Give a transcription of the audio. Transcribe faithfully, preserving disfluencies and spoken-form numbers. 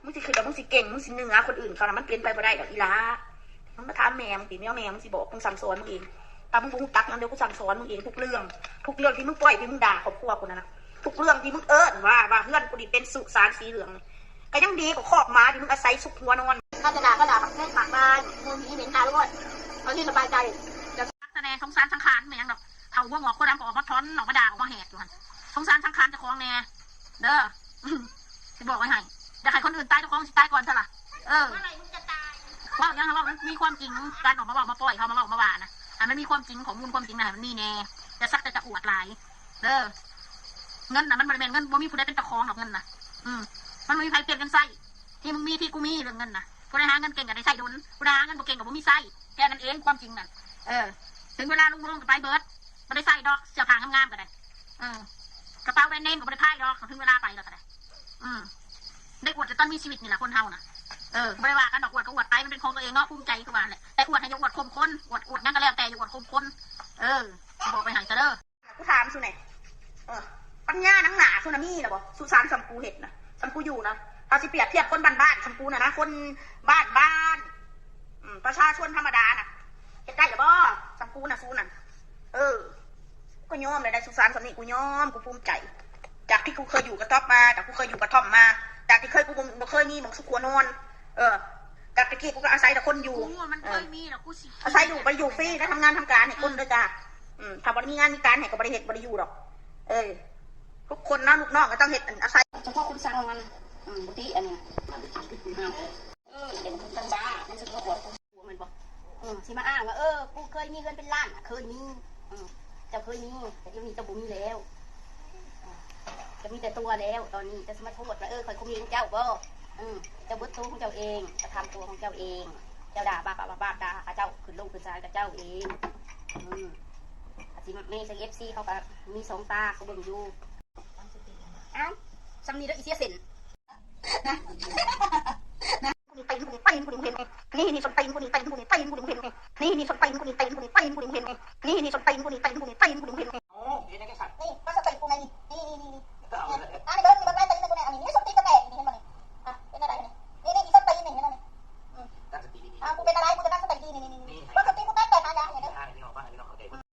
มึงสิคิดว่ามึงสิเก่ง มึงสิเหนือคนอื่นเขานะ มันเป็นไปบ่ได้ดอกอีหล่า มึงมาถามแม่มึงติ แม่แม่มึงสิบอก มึงสั่งสอนมึงเอง ถ้ามึงบ่ฮู้จักนำ เดี๋ยวกูสั่งสอนมึงเอง ทุกเรื่อง ทุกเรื่องที่มึงปล่อยที่มึงด่าครอบครัวกูนั่นนะ ทุกเรื่องที่มึงเอิ้นว่า ว่าเฮือนกูนี่เป็นสุสานสีเหลืองนี่ ก็ยังดีกว่าคอกหมาที่มึงอาศัยซุกหัวนอน ถ้าจะด่าก็ด่าปากแพร่งปากบาน มึงอีเหม็นหน้าโลด เอาที่สบายใจ จะแสดงสงสารสังขารแม่งดอก เฒ่าหัวงอกหัวดำก็ออกมาถอน ออกมาด่า ออกมาแหกอยู่หั่น สงสารสังขารเจ้าของแน่ เด้อ สิบอกไว้ให้ อยากให้คนอื่นตาย เจ้าของสิตายก่อนซะล่ะ เออ เมื่อไหร่มึงจะตาย เว้าหยัง เว้ามันมีความจริง การออกมาเว้ามาปล่อยเขามาเว้ามาว่านะ อ่ะ มันมีความจริง ข้อมูลความจริงนะ มันมีแน่ อย่าสักแต่จะอวดหลาย เด้อ เงินน่ะ มันบ่ได้แม่นเงิน บ่มีผู้ใดเป็นเจ้าของดอกเงินน่ะ อืม มันบ่มีใครเปลี่ยนกันใช้ ที่มึงมี ที่กูมี เรื่องเงินน่ะ ผู้ใดหาเงินเก่งก็ได้ใช้ดน ผู้ใดหาเงินบ่เก่งก็บ่มีใช้ แค่นั้นเอง ความจริงน่ะ เออ ถึงเวลาลุงลงก็ไปเบิด บ่ได้ใช้ดอก เสื้อผ้างามๆก็ได้ เออ กระเป๋าแบรนด์เนมก็บ่ได้พายดอก ถึงเวลาไปแล้วก็ได้ อืม ได้อวดแต่ตอนมีชีวิตนี่แหละคนเฮาน่ะ เออ บ่ได้ว่ากันดอก อวดก็อวดไป มันเป็นของตัวเองเนาะ ภูมิใจคือว่าแหละ แต่อวดให้อย่าอวดข่มคน อวด อวดหยังก็แล้วแต่ อย่าอวดข่มคน เออ บอกไปให้ซะเด้อ กูถามสุแหน่ เออ ปัญญาหนังหนาสุนะมีนะบ่ สุสานสำกูเห็ดนะ สำกูอยู่นะ ถ้าสิเปรียบเทียบคนบ้านๆ สำกูน่ะนะ คนบ้านๆ อืม ประชาชนธรรมดาน่ะ เฮ็ดได้หรือบ่ สำกูน่ะ สูนั่น เออ ก็ยอมเลยได้ สุสานสำนี้ กูยอม กูภูมิใจ จากที่กูเคยอยู่กระต๊อบมา จากกูเคยอยู่กระท่อมมา จากที่เคยกูบ่บ่เคยมีหม่องซุกหัวนอน เออ จากตะกี้กูก็อาศัยแต่คนอยู่ กูว่ามันเคยมีหรอก กูสิ อาศัยอยู่ บ่ได้อยู่ฟรี ได้ทำงานทำการให้คนเด้อจ้า อืม ถ้าบ่ได้มีงานมีการให้ก็บ่ได้เฮ็ด บ่ได้อยู่ดอก เออ ทุกคนนะ ลูกน้องก็ต้องเฮ็ด อาศัย เฉพาะคนสั่งมัน อืม บ่ติอันนี้ เออ เดี๋ยวมันจะบ้า มันจะมาอวด แม่นบ่ เออ สิมาอ้างว่า เออ กูเคยมีเงินเป็นล้านน่ะ เคยมี เออ เจ้าเคยมี แต่เดี๋ยวนี้เจ้าบ่มีแล้ว เออ เจ้ามีแต่ตัวแล้ว ตอนนี้เจ้าสิมาโทษว่า เออ ข้อยข่มเหงเจ้าบ่ เออ เจ้าเบิดตัวของเจ้าเอง กระทำตัวของเจ้าเอง เจ้าด่าบาปๆๆๆ ด่าเขาเจ้า ขึ้นโลกขึ้นศาลกับเจ้าเอง อืม อาจสิแม่นจั่ง เอฟซี เขาก็มีสองตา เขาเบิ่งอยู่ เอ้า ส่ำนี้เด้อ อีเสียเส้น กูนี่ตีน กูนี่ตีน กูนี่เห็น นี่ นี่ส้นตีน กูนี่ตีน กูนี่ตีน กูนี่เห็น นี่ นี่ส้นตีน กูนี่ตีน กู